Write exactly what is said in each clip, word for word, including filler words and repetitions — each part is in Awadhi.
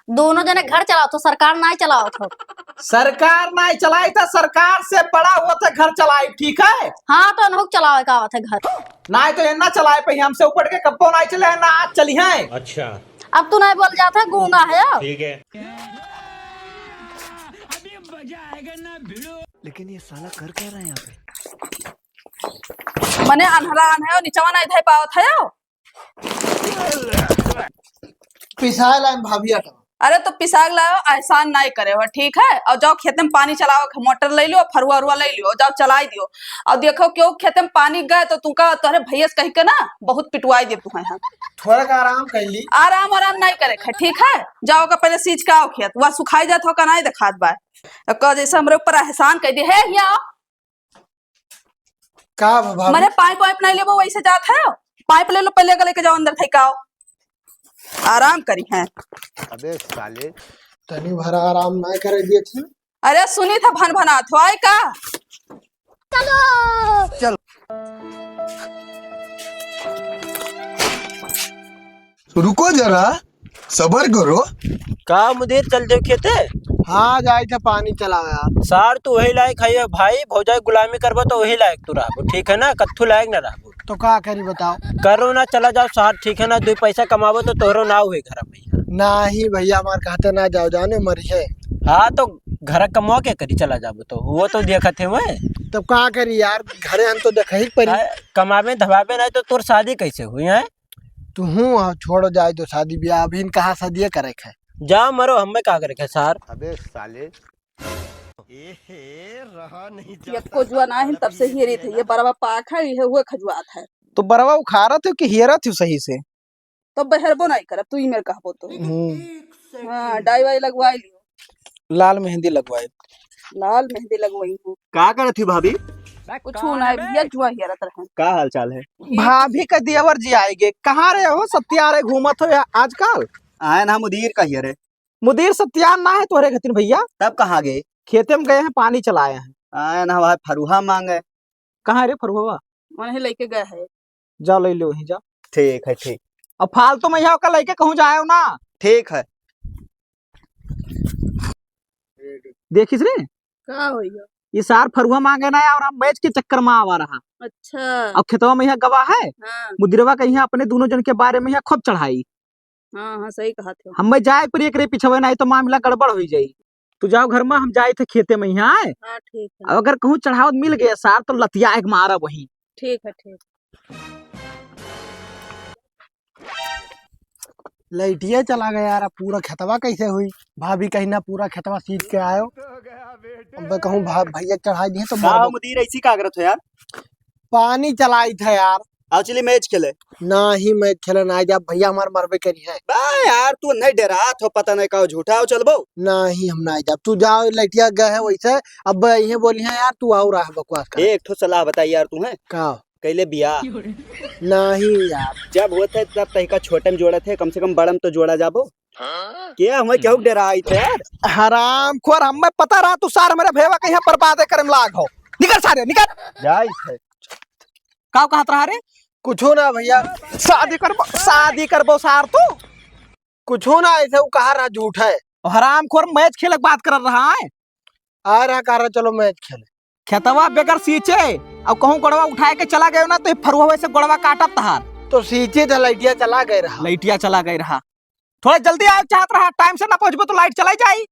दोनों जने घर चलावत हो, सरकार नाहीं चलावत हो। सरकार नाहीं चलाई त सरकार से बड़ा होत है घर चलाई, ठीक है? हाँ, तो अनहुक चलावे का आवत है घर। नाहीं तो एन्ना चलाए पे हमसे ऊपर के कब्बो नाहीं चले हैं, ना आज चली हैं। अच्छा। अब तू नाहीं बोल जात है, गूंगा है अब। ठीक है। लेकिन ये साला कर क्या रहा है यहाँ पे? मने अन्हरा अन्हरा निचवा नाहीं धइ पावत है। पिसाए लाइन भाभी आटा। अरे तो पिसाए लाओ, एहसान नाहीं करे हो, ठीक है? और जाओ खेते में पानी चलाओ, मोटर ले लियो, फरुआ उरुआ ले लियो, जाओ चलाई दियो। और देखो क्यों खेते में पानी गए तो तुमका तोहरे भैया से कही के ना बहुत पिटवाई दे तुम्हें हम। थोड़ा का आराम कर ली। आराम आराम नाहीं करे है, ठीक है? जाओ का पहले सींच के आओ खेत, वह सुखाई जात हो का नाहीं देखात बा। और कह जैसे हमरे ऊपर एहसान कर दे, हे हिया आओ। का भा भाभी? मने पाइप वाइप नाहीं लेबो, वैसे जात है। पाइप ले लो पहले, अगर लेके जाओ अंदर, थई का आओ। आराम करी हैं। अबे साले। तनी भरा आराम नाहीं करे दिए थे। अरे सुनी था भन भनात हो, आए का? चलो। चल। रुको जरा, सबर करो। का मुदीर, चल देव खेते? हाँ, जाई थे पानी चलावे यार। सार तू वही लायक है भाई, भौजाई गुलामी करबो तो वही लायक तू रहबो, ठीक है ना? कत्थू लायक ना रहबो। तो का करी बताओ? करो ना, चला जाओ सार, ठीक है ना? दुई पैसा कमाबो तो तोहरो नाव हुई घर में। नाहीं भैया, हमार कहते ना जाओ, जाने मरी है। हाँ, तो घर कमवा के करी, चला जाबो तो वो तो देखत है वह। तब का करी यार, घरे हम तो देखा ही पड़ी। हाँ, कमाबे धमाबे नाहीं तो तोर शादी कैसे हुई है? तू हूँ, हाँ, छोड़ो, जाए दो शादी ब्याह, अभी इन कहाँ शादी करे के है? जा मरो, हमें का करे के है सार? अबे साले। यक्को जुआ ना है, तब से हियरी थे, ये बरवा पाक है, ये हुए खजुआत है। तो बरवा उखाड़त हो कि हियरत हो सही से? तो बहरबो नाहीं करब, तू ई मेरे कहबो तो। हम्म। हाँ, डाई वाई लगवाई लियो। लाल मेहंदी लगवाई। लाल मेहंदी लगवाई हूँ। का करत ही भाभी? कुछ ना भैया, जुआ हियरत रहे। का हाल चाल है? भाभी का दियावर जी आएगे। कहाँ रहे हो, सत्यारे घूमत हो या आजकल? आए ना मुदीर का हियरे। मुदीर सत्यार ना है तोहरे खतिन भैया। तब कहाँ गए? खेते में गए हैं, पानी चलाए हैं। आए ना, वहाँ फरुहा मांगे। कहाँ रे फरुहवा? वहीं लेके गए है। जा ले लो वहीं जा। ठीक है, ठीक। अब फालतू में यहाँ का लेके कहूँ जाए ना। ठीक है। देखिस रे? का होइगा? ये सार फरुहा मांगे ना और हम मैच के चक्कर में आवा रहा। अच्छा। अब खेतवा में यहाँ गवा है। हाँ। मुदिरवा का यहाँ अपने दोनों जन के बारे में यहाँ खूब चढ़ाई। हाँ, हाँ, सही कहा थे। हमें जाए पर एकरे पिछवे, नाहीं तो मामला गड़बड़ हो जाई। तू जाओ घर में, हम जाए थे खेते में यहाँ आए। हाँ, ठीक है। अब अगर कहूँ चढ़ावत मिल गया सार तो लतिया एक मारा वहीं। ठीक है, ठीक। लइटिया चला गया यार, अब पूरा खेतवा कैसे हुई? भाभी कहीं ना पूरा खेतवा सींच के आयो। अब मैं कहूँ भा-, भैया चढ़ाई दिए तो का मरबो। मुदीर ऐसी का करत हो यार? पानी चलाई था यार। आओ चली मैच खेले। नाहीं मैच खेले ना जा भैया, हमार मरबे करी है। बा यार, तू नहीं डरात हो, पता नहीं का झूठा हो, चलबो। नाहीं हम ना जा, तू जाओ लइटिया गए है वैसे। अब ये बोली है यार, तू आओ रहा बकवास कर। एक ठो सलाह बताई यार तू है। का? कैले बियाह। नाहीं यार। जब होत है तब तहिका छोटे में जोड़त है, कम से कम बड़म तो जोड़ा जाबो। क्या हमें क्यों डराई थे यार? हरामखोर, हमें पता रहा तू सार मेरे भेवा कहीं बर्बादे करे में लाग हो। निकल सारे, निकल। जाई थे। का कहत रहा रे? कुछो ना भैया। शादी करबो, शादी करबो सार तू? कुछो ना, ऐसे वो कहा रहा झूठ है। हरामखोर मैच खेलक बात कर रहा है। आ रहा कह रहा चलो मैच खेले। खेतवा बेगर सींचे और कहूँ गोड़वा उठाए के चला गयो ना तो ये फरुआ से गोड़वा काटत तहार। तो सींचे था, लइटिया चला गए रहा। लइटिया चला गए रहा। थोड़ा जल्दी आवे चाहत रहा, टाइम से ना पहुँचबो तो लाइट चलाई जाई।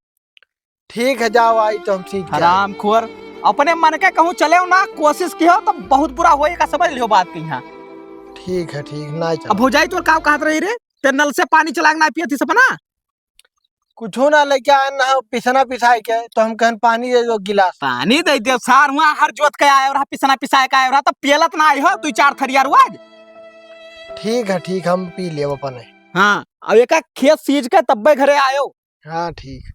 ठीक है, जाओ आई तो हम सींच के आए। हरामखोर, अपने मन के कहूँ चले हो ना, कोशिश किहो तो बहुत बुरा होई, का समझ लियो बात के यहाँ। ठीक है, ठीक, ना चलो। अब भौजाई तोर का कहत रही रे, ते नल से पानी चला के ना पियत ही सपना? कुछो ना लेके आए ना, पिसना पिसाए के, तो हम कहन पानी दे दो गिलास। पानी दे दे सार, हुआ हर जोत के आए रहा, पिसना पिसाए के आए रहा, तो पियलत ना आई हो, तू चार थरिया रुआज। ठीक है, ठीक, हम पी लेब अपने। हाँ, अब एका खेत सींच के तब्बे घरे आयो। हाँ, ठीक।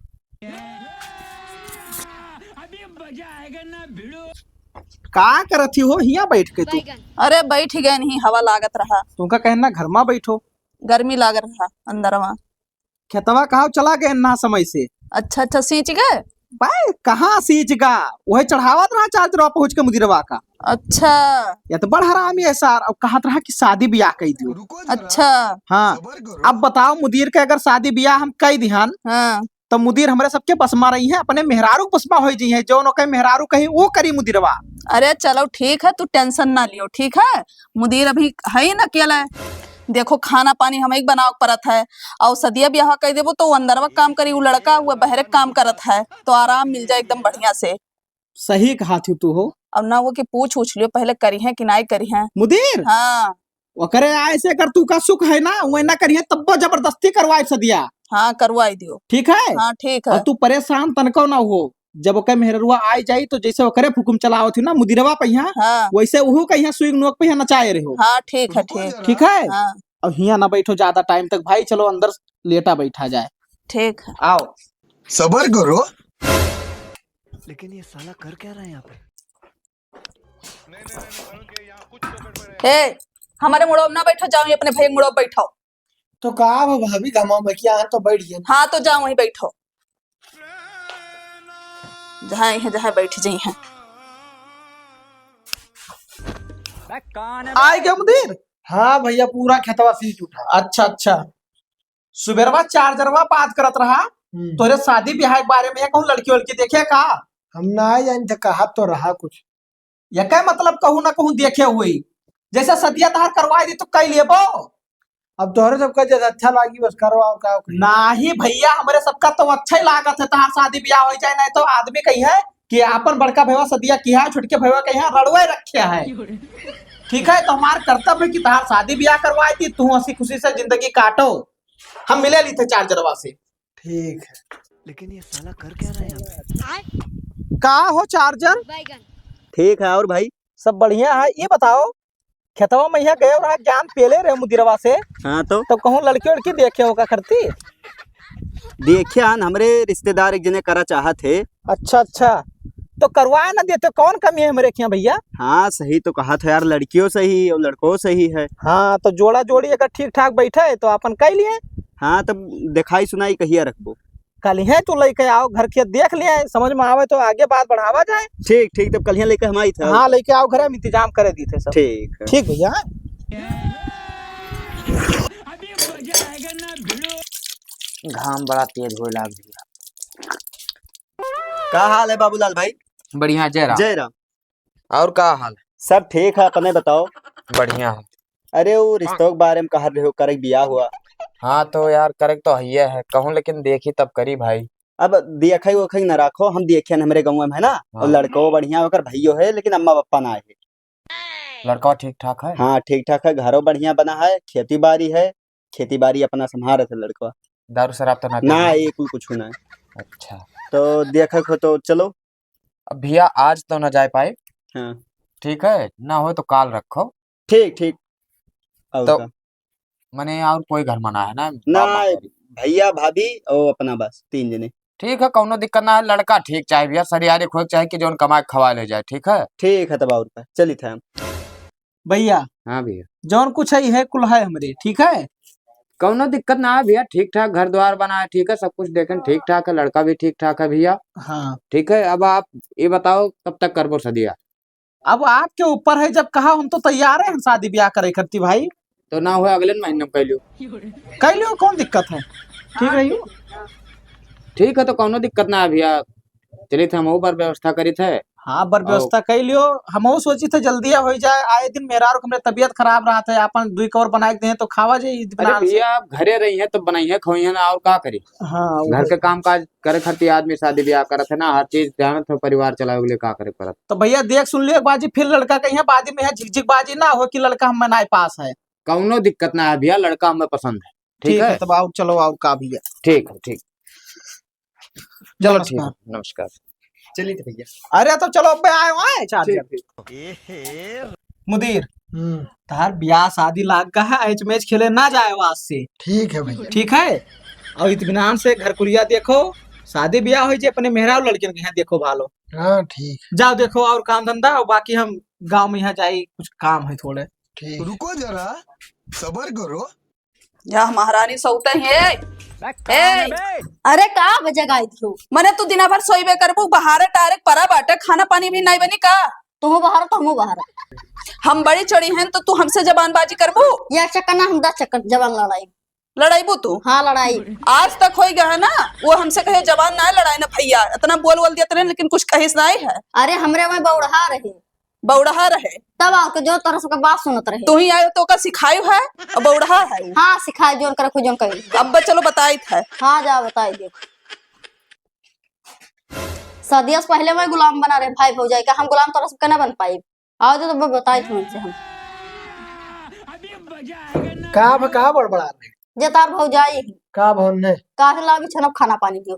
का करत ही हो हियाँ बैठ के तू? अरे बैठ गए नहीं, हवा लागत रहा। तुमका कहना घर मा बैठो। गर्मी लाग रहा अंदरवा। खेतवा कहाँ चला गए ना समय से? अच्छा, अच्छा, सींच गए? बे, कहाँ सीज गा? वही चढ़ावत रहा चार चरवा पहुँच के मुदिरवा का। अच्छा। या तो बड़ हरामी है सार, अब कहत रहा कि शादी ब्याह कई दियो। रुको जरा, अच्छा। हाँ। सबर करो। अब बताओ मुदीर के अगर शादी ब्याह हम कई दिहन, हाँ। तो मुदीर हमरे सबके बस मा रही है, अपने मेहरारू के बस मा होई जी है, जौन ओके मेहरारू कही वो करी मुदिरवा। अरे चलो ठीक है, तू tension ना लियो, ठीक है? मुदीर अभी है ही ना अकेला है। देखो खाना पानी हमें ही बनावे के परत है, और सदिया ब्याह कई देबो तो वो अंदरवा के काम करी, वो लड़का हुआ बहरे के काम करत है, तो आराम मिल जाए एकदम बढ़िया से। सही कहा थी तू हो। अब ना वो कि पूछ उछ लियो पहले करी है कि नाई करी है। मुदीर? हाँ। ओकरे आए से अगर तू का सुख है ना, वो ना करी है, तब्बो जबरदस्ती करवाए सदिया। हाँ, करवाई दियो। ठीक है? हाँ, ठीक है। और तू परेशान तनको ना हो, जब ओकर मेहररुआ आई जाई तो जैसे ओकरे हुकुम चलावत ही ना मुदिरवा पहिया, हाँ। वैसे उहू कहिया सुई नोक पहिया नचाए रहो। हाँ, ठीक है, ठीक। ठीक है? हाँ। अब हिया ना बैठो ज्यादा time तक भाई, चलो अंदर लेटा बैठा जाए। ठीक है। आओ। सबर करो। लेकिन ये साला कर क्या रहा है यहाँ पे? ए, हमारे मुड़ो ना बैठो, जाओ ही अपने भैया के मुड़ो बैठो। तो का हो भाभी, घामा में किया है तो बैठ गए। हाँ, तो जाओ वहीं बैठो, जहाँ है, जहाँ बैठ जाई हैं। आए गए मुदीर? हाँ भैया, पूरा खेतवा सींच उठा। अच्छा, अच्छा। सुबेरवा चार्जरवा बात करत रहा, हम्म। तोरे शादी ब्याह के बारे में, कहूँ लड़की वड़की देखे का? हम ना जानी थे, कहा तो रहा कुछ। यकै मतलब कहूँ ना कहूँ देखे हुई, जैसे सदिया तहार करवाई दी तो कई लेबो। अब तोहरे सबका जैसे अच्छा लागी बस करो, और का करी? नाही भैया, हमरे सबका तो अच्छा ही लागत है, तहार शादी ब्याह हो जाए, नहीं तो आदमी कही है कि आपन बड़का भैया सदिया किहा है, छोटके भैया कही है रड़ुए रखे है। ठीक है, तो हमार कर्तव्य है कि तहार शादी ब्याह करवाई दी, तू हंसी खुशी से जिंदगी काटो। हम मिले ली थे चार्जरवा से। ठीक है। लेकिन ये साला कर क्या रहा है यहाँ पे? का हो चार्जर? ठीक है, और भाई? सब बढ़िया है। ये बताओ, खेतवा में यहाँ गए रहा, ज्ञान पेले रहे मुदिरवा से। हाँ तो? तो कहूँ लड़की उड़की देखे हो का करती? देखे हन, हमरे रिश्तेदार एक जने करा चाहत है। अच्छा, अच्छा। तो करवाए ना देते, कौन कमी है हमरे खिया भैया? हाँ, सही तो कहा था यार, लड़कियों सही और लड़कों सही है। हाँ, तो जोड़ा जोड़ी अगर ठीक ठाक बैठे तो अपन कह लिए। हाँ, तब दिखाई सुनाई कहिया रखबो? कल ही तू लेके आओ, घर के देख लिए, समझ में आवे तो आगे बात बढ़ावा जाए। ठीक, ठीक, तब कल ही लेके हम आई थे। हाँ, लेके आओ, घर में इंतजाम करे दी थे सब। ठीक है। ठीक भैया। घाम बड़ा तेज होए लाग गया। का हाल है बाबूलाल भाई? बढ़िया, जय राम। जय राम। और का हाल है? सब ठीक है, अपने बताओ। बढ़िया है। अरे, वो रिश्तों के बारे में कहा रहे हो, करे के बियाह हुआ। हाँ, तो यार, करे के तो हइये है, कहूँ लेकिन देखी तब करी भाई। अब देखई ओखई न राखो, हम देखे न हमरे गाँव में है ना, और हाँ। लड़को बढ़िया, ओकर भइयो है, लेकिन अम्मा पप्पा ना है। लड़का ठीक ठाक है? हाँ, ठीक ठाक है, घरो बढ़िया बना है, खेती बाड़ी है, खेती बाड़ी अपना संभालत है लड़का। दारू शराब तो ना ना, पीता? ये कुल कुछ ना है। अच्छा। तो देखा खो तो चलो। अब भैया आज तो ना जाए पाए। हाँ। ठीक है, ना हो तो काल रखो। ठीक, ठीक। और तो का? मने और कोई घर में ना है ना? ना, बाप महतारी? भैया, भाभी और अपना बस तीन जने। ठीक है, कौनो दिक्कत ना है, लड़का ठीक चाहे भैया, सरियारी खोज चाहे कि जौन कमाए खवाए ले जाए, ठीक है? ठीक है, तब और का, चलित है हम। भैया। हाँ भैया। जौन कुछ है, है कुल है हमरे, ठीक है? कौनो दिक्कत ना है भैया, ठीक ठाक घर द्वार बना है, ठीक है, सब कुछ देखें ठीक ठाक है, लड़का भी ठीक ठाक है भैया। हाँ। ठीक है, अब आप ये बताओ कब तक करबो सदिया? अब आपके ऊपर है, जब कहा हम तो तैयार है, हम शादी ब्याह करे करती भाई। तो ना हुआ अगले महीने में कह लियो। कह लियो, कौन दिक्कत है? ठीक रही। ठीक है, तो कौनो दिक्कत ना है भैया, चलित है हम ऊपर व्यवस्था करित है। हाँ, बर और व्यवस्था कह लियो, हमहू सोचित है जल्दी हो जाए। आए दिन मेहरारू के हमरे तबीयत खराब रहत है, अपन दुई कौर बनाए के दें तो खावा जाए अरे इत्मीनान से। भैया, आप घरे रही हैं तो बनाइए, खोइए ना, और का करी? हाँ, घर वही। के काम काज करे खातिर आदमी शादी ब्याह करत है ना, हर चीज जानत है, परिवार चलावे के लिए का करे पड़त। तो भैया देख सुन लियो एक बाजी, फिर लड़का कहिए बाजी में है झिकझिक बाजी ना हो कि लड़का हम नाई पास है। कौनो दिक्कत ना है भैया, लड़का हमें पसंद है। ठीक ठीक है? है, तब आओ, चलो आओ का भैया। ठीक है, ठीक। चलो, ठीक नमस्कार। है, नमस्कार। चलिए तो भैया। अरे तो चलो, अब आए हो, आए, चार ठीक, जन। ठीक। मुदीर, हम्म। तार ब्याह शादी लाग का है, एच मैच खेले ना जाए आज से। ठीक है भैया। ठीक है, और इत्मीनान से घर कुलिया देखो, शादी ब्याह हो जे अपने मेहरारू लड़कियन के यहाँ देखो भालो। हाँ, ठीक। जाओ देखो और काम धंधा, और बाकी हम गाँव में यहाँ जाए, कुछ काम है थोड़े। ठीक। रुको जरा, सबर करो। या महारानी सौते हैं, ए, ए, अरे का बे जगाई दियो? मने तू दिना भर सोइबे करबू, बहारे direct परा बाटे, खाना पानी भी नाई बनी का? तुहू बहारो तो हमू बहारो। हम बड़ी चढ़ी हैं तो तू हमसे जबानबाजी करबू? एक चक्कर ना, हम दस चक्कर जबान लड़ाई। लड़ाईबू तू? हाँ, लड़ाई। आज तक होई गया है ना, वो हमसे कहे जबान ना लड़ाई ना भैया, इतना बोल बोल दिया तने, लेकिन कुछ कहिस नाई है। अरे हमरे वहीं बौड़हा रहे। बौड़हा रहे। तब आके जो तरह से बात सुनत रहे। तू ही आयो तो का सिखायो है, और बौड़हा है वो। हाँ, सिखाए जोन करे, खुद जोन करे। अब चलो बताइत है। हाँ, जा बताई दे। सदिया से पहले मैं गुलाम बना रहे भाई भौजाई का, हम गुलाम तोरा सबके ना बन पाई। आओ तो, तो बताई तुमसे हम। का भ-, का बड़बड़ा रहे? जे तार भौजाई है। का भवन ने? का से लागी छनब खाना पानी दियो।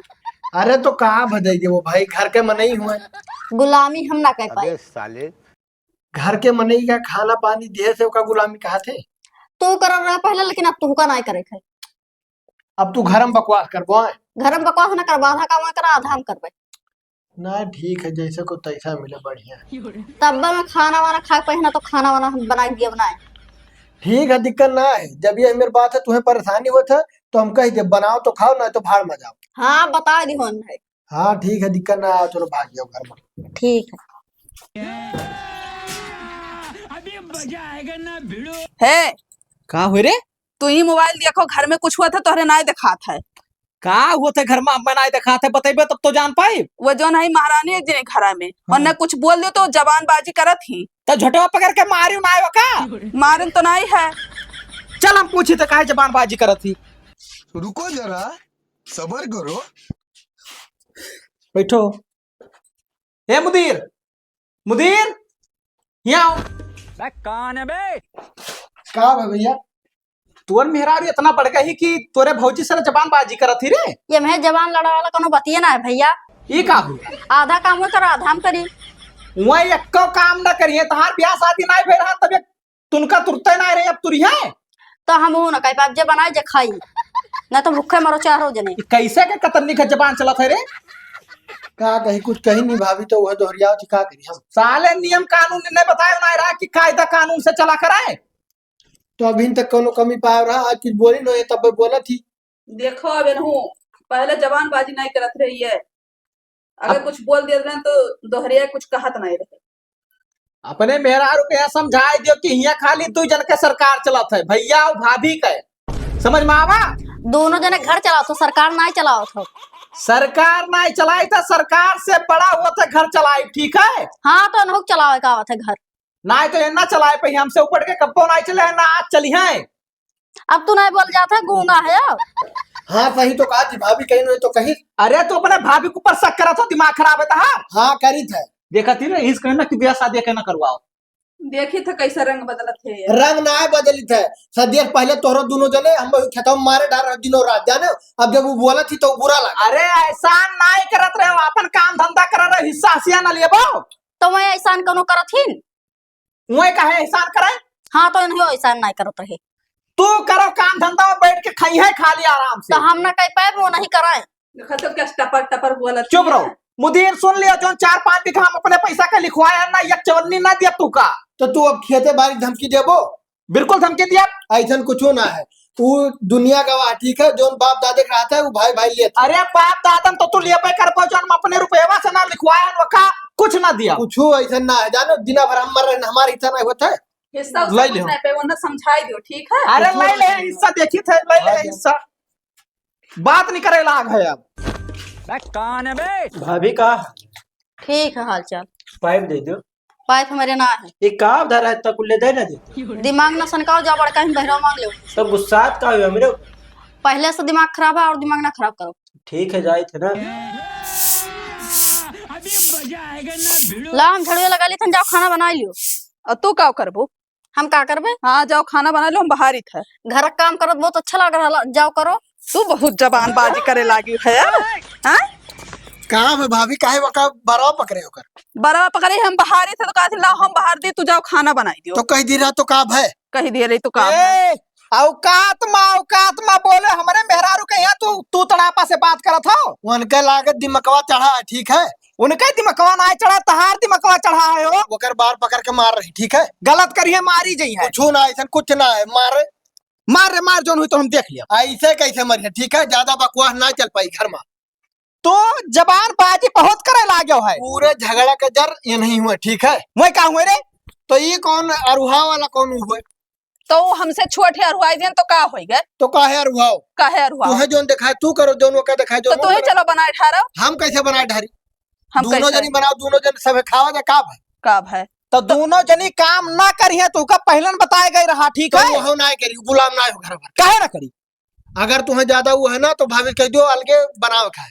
अरे तो का भ दे देबो भाई, घर के मनई हुए। गुलामी हम ना कर पाई। अबे साले। घर के मनई का खाना पानी दिए से ओका गुलामी कहा थे? तू कर रहा पहले, लेकिन अब तुहका नाई करे थे। अब तू घर में बकवास करबो, आय? घर में बकवास ना करबा, आधा काम करा, आधा हम करबे। ना, ठीक है, जैसे को तैसा मिले, बढ़िया। तब में खाना वाना खा के पहना तो खाना वाना हम बना के दिया बनाए। ठीक है, दिक्कत ना है। जब ये मेरे बात है, तुम्हें परेशानी होत है, तो हम कह दे, बनाओ तो खाओ, ना तो भाड़ में जाओ। हाँ, बता दी होन है। हाँ, ठीक है, दिक्कत ना है, चलो भाग जाओ घर में। ठीक है। अभी मजा आएगा ना भिड़ो। है। का हो रे? तू ही मोबाइल देखो, घर में कुछ हुआ था, तोहरे नाय देखात है। का हुआ था घर में, अम्मा नाय देखात है, बतइबे तब तो जान पाई। वो जौन है महारानी एक जने घरा में, और हाँ। न कुछ बोल दे तो जबानबाजी करत ही। तो झोटवा पकड़ के मारी नाय हो का? मारन तो नाय है। चल हम पूछी तो काहे जबानबाजी करत ही। रुको जरा, सबर करो। बैठो। ए मुदीर, मुदीर, यहाँ आओ। बे, कौन है बे? का बा भैया? तोर मेहरारू इतना बढ़ गई कि तोरे भौजी से जबानबाजी करत ही रे। ये मैं जबान लड़ा वाला कोनो बतिये ना है भैया। ई का हुआ? आधा काम वो करो, आधा हम करी। वह एको काम ना करिए, तहार ब्याह शादी नाई भइल रहा, तब एक तुनका तुरते ना रहे, अब तुरी है। तो हम वो ना कह पाब, जे बनाए जे खाई, ना तो भूखे मरो चारो जने। ई कैसे के कतरनी का जबान चलत है रे? का कही, कुछ कही नहीं भाभी, तो वह दोहरियावत ही, का करी हम? साले नियम कानून ने बताए ना रहा कि कायदा कानून से चला करे। तो अभी तक कोनो कमी पाए रहा, आज कुछ बोली नहीं, तब बोला थी। देखो अब इनहू पहले जबानबाजी नहीं करत रही है, अगर अब कुछ बोल दिया ना तो दोहरिया कुछ कहत नहीं रहे। अपने मेहरारू के यहाँ समझाए दियो कि हियाँ खाली दू जन के सरकार चलत है, भैया और भाभी के। समझ में आवा? दोनों जने घर चलाओ तो सरकार नाय चलाओ तो। सरकार नाय चलाई तो सरकार से बड़ा हुआ तो घर चलाई, ठीक है? हाँ, तो अनहुक चलावे का आवत है घर। नाय तो ये ना चलाए पे हमसे ऊपर के कब्बो नाय चले हैं, ना आज चली हैं। अब तू नाय बोल जात है, गूंगा है अब। हाँ, सही तो कहा थी भाभी, कहीं नहीं तो कहीं। अरे, तू अपने भाभी के ऊपर शक करत हो, दिमाग खराब है तहार। हाँ, करी थे। देखा थी ना, इस कहना कि ब्याह शादी के ना करवाओ। देखी थे कैसा रंग बदलत है। रंग ना बदलित है। सदियर पहले तोहरो दोनों जने हम खेतों में मारे डाल रहे दिनों रात, जाने? अब जब वो बोला थी तो बुरा लगा। अरे, एहसान नाय करत रहे हो, अपन काम धंधा कर रहे, हिस्सा हसिया ना लेबो। तो मैं एहसान कोनो करत ही? उहे काहे एहसान करे? हाँ, तो इन्हें एहसान नाय करत रहे। तू करो काम धंधा, बैठ के खाई है खाली आराम से। तो हम ना कह पाए, वो नहीं कराए। देखा तो क्या टपर टपर बोलत चुप है। रहो। मुदीर सुन लिया, जो चार पाँच बीघा हम अपने पैसा के लिखवाया ना, एक चवन्नी ना दिया तू का। तो तू अब खेते बारी धमकी देबो? बिल्कुल धमकी दिया। ऐसन कुछ ना है, तू दुनिया गवाह, ठीक है, जोन बाप दादे के रहता है, वो भाई भाई लेत। अरे बाप दादन तो तू लेबे करबो, जोन हम अपने रुपयवा से ना लिखवाया, वो का कुछ ना दिया। कुछ ऐसन ना है, जानो, दिना भर हम मर रहे, हमारे हिस्सा नहीं होता है। हिस्सा उससे ले कुछ लो। नहीं पे, वो ना समझाई दो, ठीक है? अरे ले ले हिस्सा, देखी थे, ले ले हाँ, हिस्सा। बात नहीं करे लाग है अब। बे, कौन है बे? भाभी का? ठीक है हाल चाल। पाइप दे दो। पाइप हमारे ना है। ये का धरा है, तक ले दे ना दे। दिमाग ना सनकाओ, जाओ बड़का ही बहरा मांग लो। तो गुस्सात का हुआ मेरे? पहले से दिमाग खराब है और दिमाग ना खराब करो। ठीक है, जाए थे ना। ला, हम झड़ुआ लगा ली थे, जाओ खाना बना लियो। और तू का करबो? हम का करबे? हाँ, जाओ खाना बना लो, हम बाहर ही थे। घर का काम करत बहुत अच्छा लग रहा, जाओ करो। तू बहुत जबानबाजी करे लागी है, हाँ? का है भाभी, काहे वका बरवा पकड़े ओकर? बरवा पकड़े, हम बाहर ही थे तो कहा थी, "लाओ हम बाहर दी, तू जाओ खाना बनाई दियो।" तो कह दी रहा तो का भय? कह दिए रही तो का भय? ए, औकात मा, औकात मा बोले, हमरे मेहरारू के यहाँ तू, तू तड़ापा से बात करत हो। उनके लागत दिमकवा चढ़ा है, ठीक है? उनके दिमकवा ना चढ़ा, तहार दिमकवा चढ़ा है हो। ओकर बार पकड़ के मार रही, ठीक है? गलत करिए, मारी जई है। कुछ ना, ऐसा कुछ ना है, मारे। मार रे मार, जौन हुई तो हम देख लिया। ऐसे कैसे मरिया, ठीक है, ज्यादा बकवास ना चल पाई घर मा। तो जबान बाजी बहुत करे लाग्यो है। पूरे झगड़ा का जर ये नहीं हुआ, ठीक है। वही का हुए रे? तो ये कौन अरुहा वाला कौन हुए? तो वो हमसे छोट है, अरुआई देन तो का होई गए? तो काहे अरुआओ? काहे अरुआओ? तुहे जौन देखाए तू करो, जौन ओका देखाए तो जौन तुहे ओका। चलो बनाए ठारो। हम कैसे बनाए ठारी? हम दोनों कैसे? जनी बनाओ, दोनों जन सब खावा जा, का भाई? का भाई? तो दोनों जनी काम ना करिए तो का पहलन बताए गए रहा, ठीक तो है? वो ना करी, गुलाम ना हो घर भर। काहे ना करी? अगर तुम्हें ज्यादा वो है ना तो भाभी कह दो अलगे बनाओ खाए।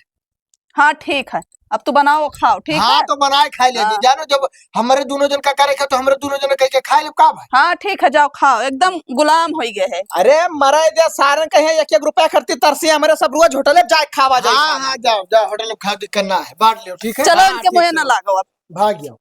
हाँ ठीक है, अब तू बनाओ खाओ, ठीक हाँ, है? तो बनाए खाए ले हाँ। जानो, जब हमरे दोनों जन का करे के तो हमरे दोनों जन कह के खाए ले का भाई? हाँ ठीक है, जाओ खाओ, एकदम गुलाम हो गए है। अरे मरे दे सारन कहे एक एक रुपया खर्ची तरसी, हमरे सब रोज होटले जाए खावा जाए हाँ, खाना। हाँ, जाओ जाओ होटल में खाओ, दिक्कत ना है, बांट लियो, ठीक है? चलो हाँ, इनके ठीक मुँहे है। ना लागो अब। भाग जाओ।